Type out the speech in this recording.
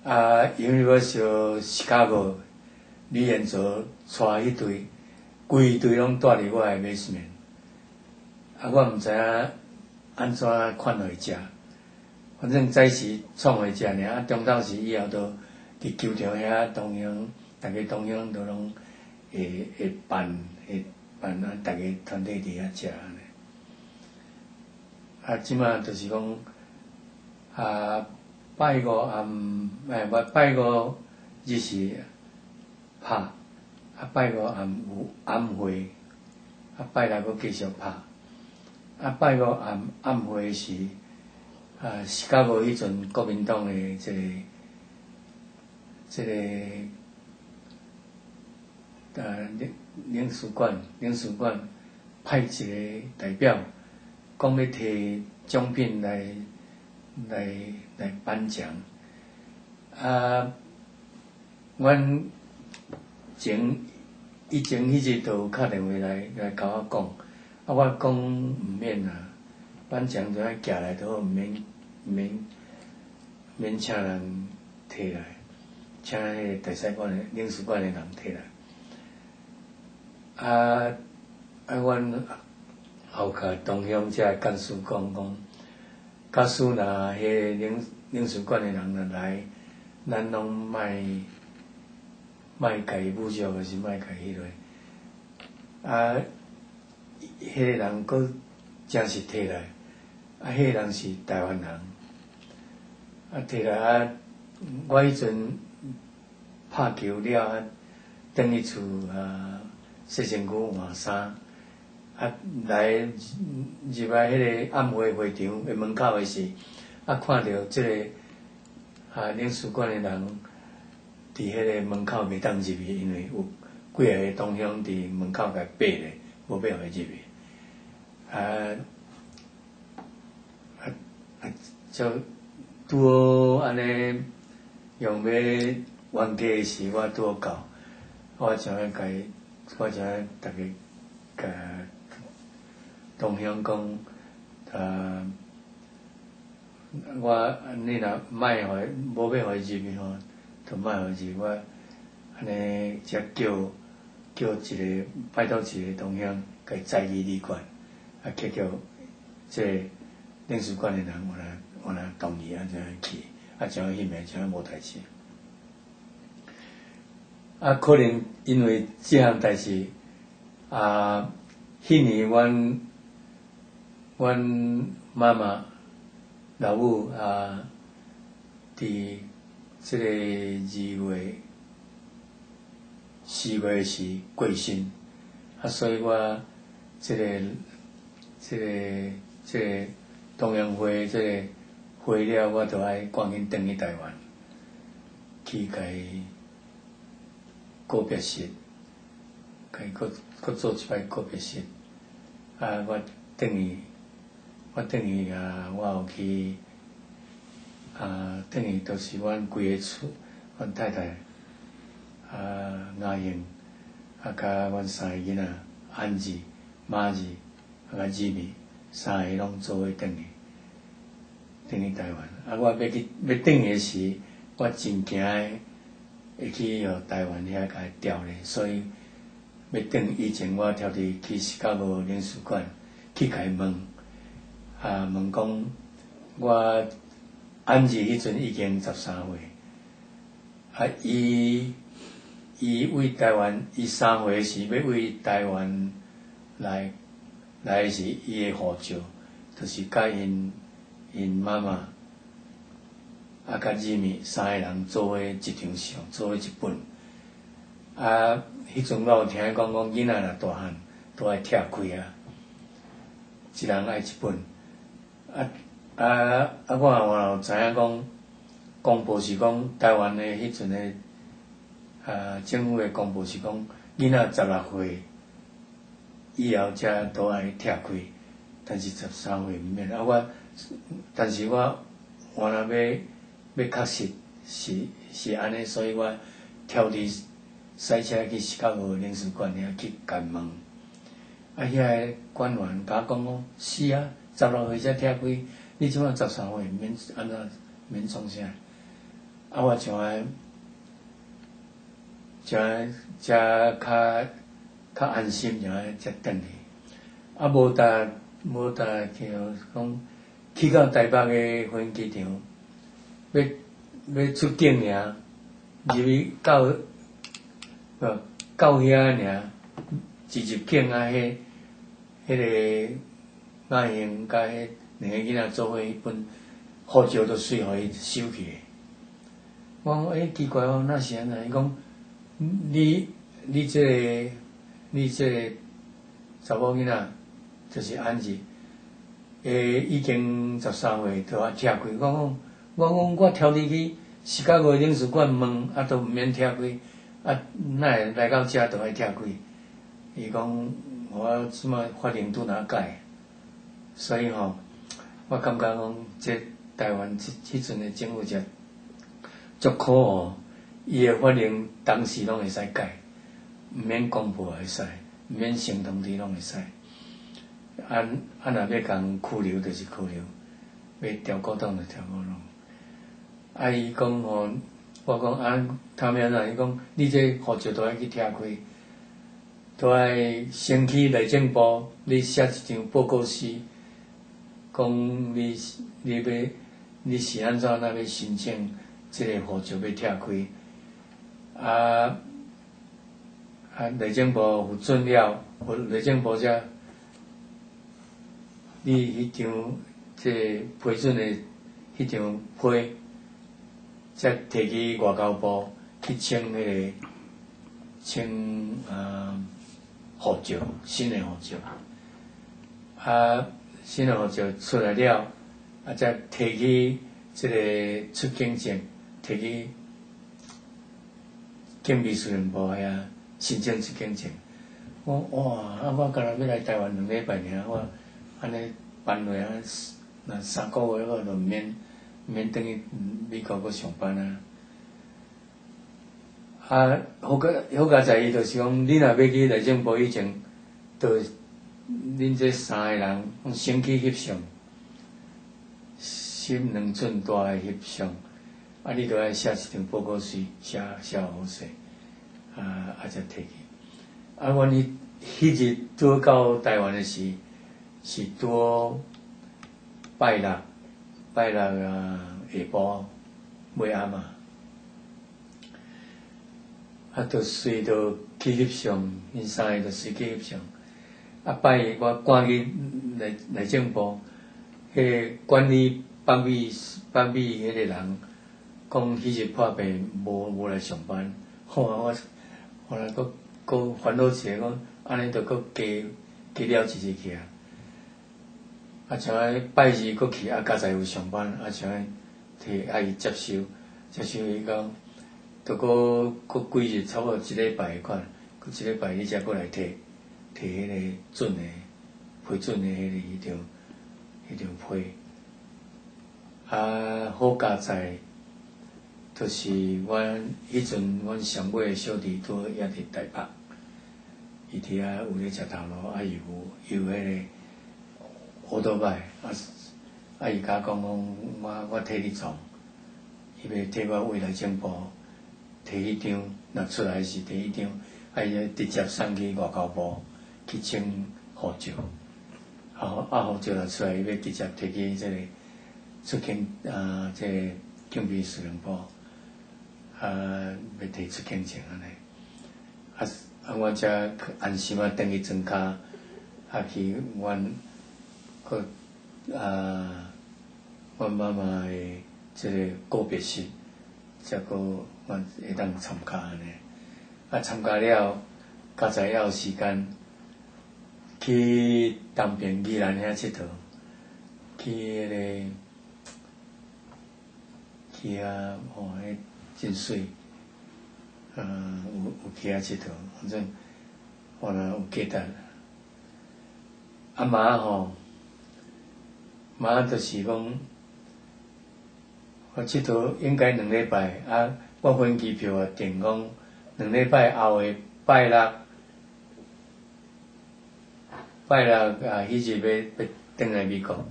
啊，University of Chicago 李延卓帶彼隊，規隊攏蹛佇我的 basement，啊，我毋知影按怎款予伊食，反正早時創予伊食爾，啊，中晝時以後都佇球場遐同鄉，逐家同鄉都攏會辦啊，逐家團體佇遐食按呢。啊，這馬就是講啊，拜五暗，欸，無拜五日是拍，啊，拜五暗有暗會，啊，拜六閣繼續拍，啊，拜五暗暗會時，啊，芝加哥彼陣國民黨的這個領事館派一個代表，講欲提獎品來頒獎，啊，阮前以前彼日就有敲電話來共我講，啊，我講毋免啊，頒獎就愛寄來就好，毋免請人提來，請彼个大使館的領事館的人提來。啊啊，阮後共同鄉遮的幹事講講，假使若彼个領事館的人若來，咱攏莫莫共伊侮辱，抑是莫共伊彼落。啊，彼个人閣誠實提來，啊，彼个人是台灣人，啊，提來啊，我彼陣拍球了啊，轉去厝啊，洗身軀換衫，啊，來入來彼個暗會會場的門口的時，啊，看著這个啊領事館的人佇彼个門口袂當入去，因為有幾个同鄉佇門口共逼咧，無欲予伊入去。啊啊啊！就拄好按呢用欲冤家的時，我拄好到，我想欲共伊，我想欲逐家共同鄉講，啊，我你若莫予伊，無欲予伊入去吼，就莫予伊入。我按呢才叫一个拜託一个同鄉，共伊載去旅館，啊，結果這个領事館的人原來同意按怎去，啊，怎彼暝怎無代誌。啊，可能因為這項代誌，啊，彼年阮媽媽老母啊，佇這個2月4月時過身，啊，所以我這個同鄉會這个會了，我就愛趕緊轉去台灣，去共伊告別式，共伊閣閣做一擺告別式。啊，我轉去啊，我有去啊，轉去就是阮規个厝，阮太太啊，雅英啊，佮阮三個囡仔，安子、馬子啊，佮姊妹，三个攏做伙轉去，轉去台灣。啊，我欲去欲轉去的時，我真驚的會去予台灣遐共伊刁咧，所以欲轉以前，我特地去芝加哥領事館去共伊問，啊，問講我安子彼陣已經13歲，啊，伊為台灣，伊三歲時欲為台灣來來時，伊的護照就是佮𪜶媽媽啊，佮姊妹三個人做伙一張相，做伙一本。啊，彼陣我有聽伊講講，囡仔若大漢都愛拆開啊，一人愛一本。啊啊啊！我有知影講，公報是講台灣的彼陣的啊，政府的公報是講，囡仔16歲以後才都愛拆開，但是13歲毋免。啊，我，但是我原來欲確實是按呢，所以我特地駛車去芝加哥領事館遐去共問。啊，遐个官員共我講講，是啊，16歲才拆開，你這馬13歲，免按怎免創啥？啊，我像按像按才較較安心，像按才轉去。啊，無搭無搭，叫講去到台北的飛機場，欲欲出境爾，入去到到遐爾，一入境啊，彼彼个亞英佮彼兩個囡仔做伙彼本護照都隨予伊收去。我講欸，奇怪哦，哪是按呢？伊講你你這个你這个查某囡仔就是安吉，欸，已經13歲，就愛拆開。我講我講我調入去是佮外領事館問，啊，都毋免拆開，啊，哪會來到遮就愛拆開？伊講我這擺法令拄若改，所以吼，我感覺講這台灣這彼陣的政府才足可惡，伊的法令當時攏會使改，毋免公布也會使，毋免先通知攏會使。啊啊，若欲共拘留就是拘留，欲調古董就調古董。啊，伊講吼，我講啊，他們按怎？伊講你這護照都愛去拆開，都愛先去內政部，你寫一張報告書，講你你欲你是按怎按怎欲申請這个護照欲拆開，啊啊，內政部核准了，內政部才你彼張這個批准的彼張批，才提去外交部去請彼个請啊護照，新的護照。啊，新的護照出來了，啊，才提去這個出境證，提去警備司令部遐申請出境證。我哇，啊，我敢若欲來台灣兩禮拜爾，我按呢辦落啊，若3個月我就毋免毋免轉去美國閣上班啊。啊，好佳好佳哉伊就是講，你若欲去內政部以前，就恁這三个人先去翕相，翕2寸大的翕相，啊，你就愛寫一張報告書，寫寫好勢，啊啊，才提去。啊，阮彼彼日拄到台灣的時，是拄拜六，拜六啊下晡尾暗啊，啊，就隨著去翕相，𪜶三个就隨去翕相。啊，拜一我趕去內內政部，彼個管理北美北美彼个人講，彼日破病無無來上班，好啊，我後來閣閣煩惱一下，講按呢就閣加加了一日去啊。啊，像按拜二閣去，啊，佳哉有上班，啊，像按提啊伊接收，接收伊講，就閣閣幾日，差不多一禮拜款，閣一禮拜你才閣來提提彼个准的批准的彼个彼張彼張批。啊，好佳哉，就是阮彼陣阮上尾的小弟拄好也佇台北，伊佇遐有咧食頭路，啊伊有有彼个歐多擺，啊啊伊共我講講，我我替你創，伊欲替我為內政部提彼張，若出來時提彼張，啊伊直接送去外交部去請護照，啊啊護照若出來，伊欲直接提去這个出境啊，這個警備司令部，啊欲提出境證按呢，啊啊我才安心啊，轉去莊跤，啊去阮閣啊，阮媽媽的這个告別式，才閣阮會當參加按呢。啊，參加了，佳哉猶有時間去東平宜蘭遐𨑨迌，去彼个去遐哦，彼真媠，有有去遐𨑨迌，反正我若有記得。啊媽吼，媽就是講，我𨑨迌應該兩禮拜，啊，我飛機票也訂講兩禮拜後的拜六，拜六啊，彼日欲欲轉來美國。